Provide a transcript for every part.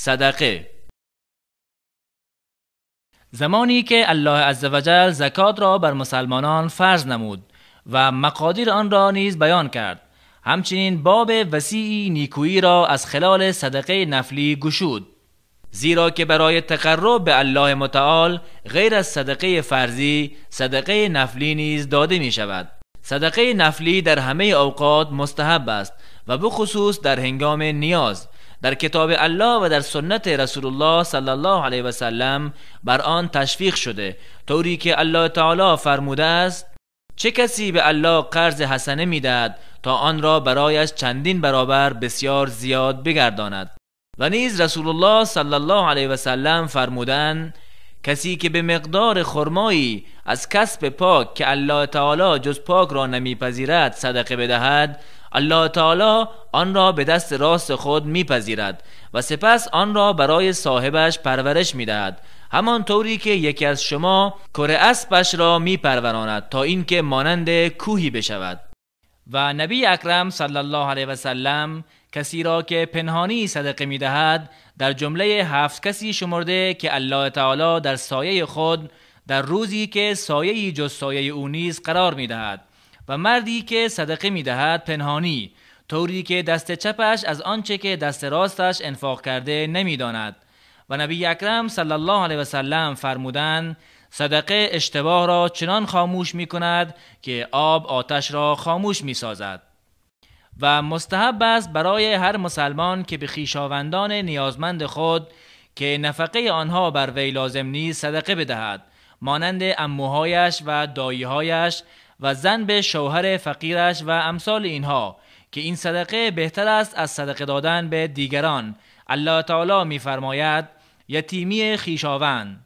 صدقه. زمانی که الله عزوجل زکات را بر مسلمانان فرض نمود و مقادیر آن را نیز بیان کرد، همچنین باب وسیعی نیکویی را از خلال صدقه نفلی گشود، زیرا که برای تقرب به الله متعال غیر از صدقه فرضی صدقه نفلی نیز داده می شود. صدقه نفلی در همه اوقات مستحب است و بخصوص در هنگام نیاز. در کتاب الله و در سنت رسول الله صلی الله علیه و سلم بر آن تشویق شده، طوری که الله تعالی فرموده است: چه کسی به الله قرض حسنه میدهد تا آن را برایش چندین برابر بسیار زیاد بگرداند. و نیز رسول الله صلی الله علیه و سلم فرمودند: کسی که به مقدار خرمایی از کسب پاک که الله تعالی جز پاک را نمیپذیرد صدقه بدهد، الله تعالی آن را به دست راست خود میپذیرد و سپس آن را برای صاحبش پرورش میدهد، همان طوری که یکی از شما کره اسبش را میپروراند تا اینکه مانند کوهی بشود. و نبی اکرم صلی الله علیه و سلم کسی را که پنهانی صدقه میدهد در جمله 7 کسی شمرده که الله تعالی در سایه خود در روزی که سایه‌ای جز سایه او نیز قرار میدهد. و مردی که صدقه میدهد پنهانی، طوری که دست چپش از آنچه که دست راستش انفاق کرده نمیداند. و نبی اکرم صلی الله علیه و سلم فرمودند: صدقه اشتباه را چنان خاموش می کند که آب آتش را خاموش می سازد. و مستحب است برای هر مسلمان که به خویشاوندان نیازمند خود که نفقه آنها بر وی لازم نیست صدقه بدهد، مانند عموهایش و داییهایش و زن به شوهر فقیرش و امثال اینها، که این صدقه بهتر است از صدقه دادن به دیگران. الله تعالی می‌فرماید: یتیمی خویشاوند.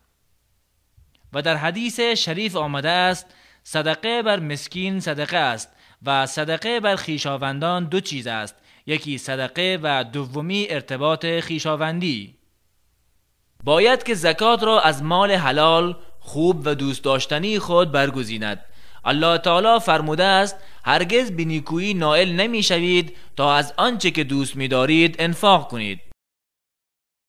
و در حدیث شریف آمده است: صدقه بر مسکین صدقه است و صدقه بر خویشاوندان دو چیز است، یکی صدقه و دومی ارتباط خویشاوندی. باید که زکات را از مال حلال، خوب و دوست داشتنی خود برگزیند. الله تعالی فرموده است: هرگز به نیکویی نائل نمیشوید تا از آنچه که دوست می‌دارید انفاق کنید.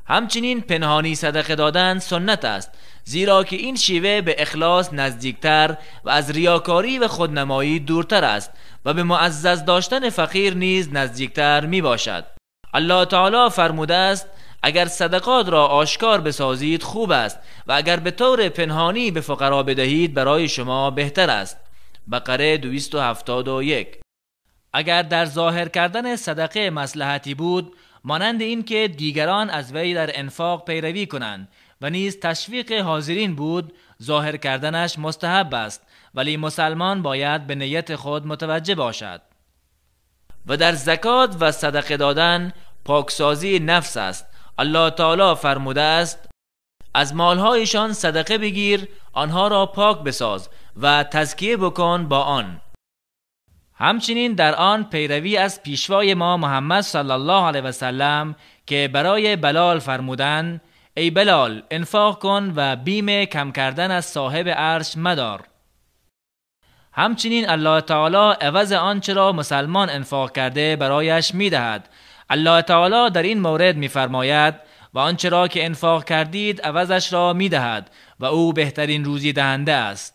همچنین پنهانی صدقه دادن سنت است، زیرا که این شیوه به اخلاص نزدیکتر و از ریاکاری و خودنمایی دورتر است و به معزز داشتن فقیر نیز نزدیکتر می باشد. الله تعالی فرموده است: اگر صدقات را آشکار بسازید خوب است و اگر به طور پنهانی به فقرا بدهید برای شما بهتر است. بقره 271. اگر در ظاهر کردن صدقه مصلحتی بود، مانند این که دیگران از وی در انفاق پیروی کنند و نیز تشویق حاضرین بود، ظاهر کردنش مستحب است، ولی مسلمان باید به نیت خود متوجه باشد. و در زکات و صدقه دادن پاکسازی نفس است. الله تعالی فرموده است: از مالهایشان صدقه بگیر، آنها را پاک بساز و تزکیه بکن با آن. همچنین در آن پیروی از پیشوای ما محمد صلی الله علیه و سلم که برای بلال فرمودند: ای بلال، انفاق کن و بیم کم کردن از صاحب عرش مدار. همچنین الله تعالی عوض آنچه را مسلمان انفاق کرده برایش میدهد. الله تعالی در این مورد میفرماید: و آنچه را که انفاق کردید عوضش را میدهد و او بهترین روزی دهنده است.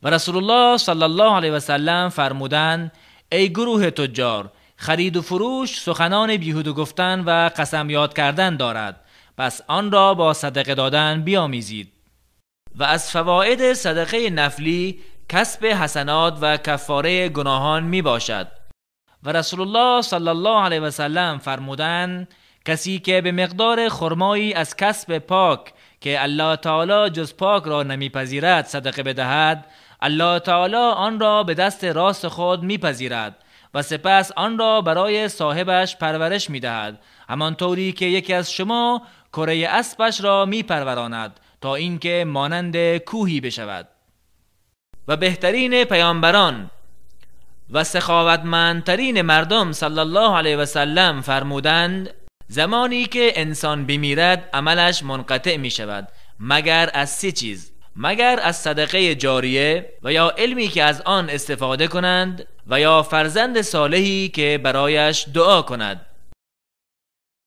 و رسول الله صلی الله علیه و سلم فرمودند: ای گروه تجار، خرید و فروش سخنان بیهوده گفتن و قسم یاد کردن دارد، پس آن را با صدقه دادن بیامیزید. و از فواید صدقه نفلی کسب حسنات و کفاره گناهان می باشد. و رسول الله صلی الله علیه و سلم فرمودند: کسی که به مقدار خرمایی از کسب پاک که الله تعالی جز پاک را نمیپذیرد صدقه بدهد، الله تعالی آن را به دست راست خود میپذیرد و سپس آن را برای صاحبش پرورش میدهد، همان طوری که یکی از شما کره اسبش را میپروراند تا اینکه مانند کوهی بشود. و بهترین پیامبران و سخاوتمندترین مردم صلی الله علیه و سلم فرمودند: زمانی که انسان بمیرد عملش منقطع می شود مگر از 3 چیز: مگر از صدقه جاریه و یا علمی که از آن استفاده کنند و یا فرزند صالحی که برایش دعا کند.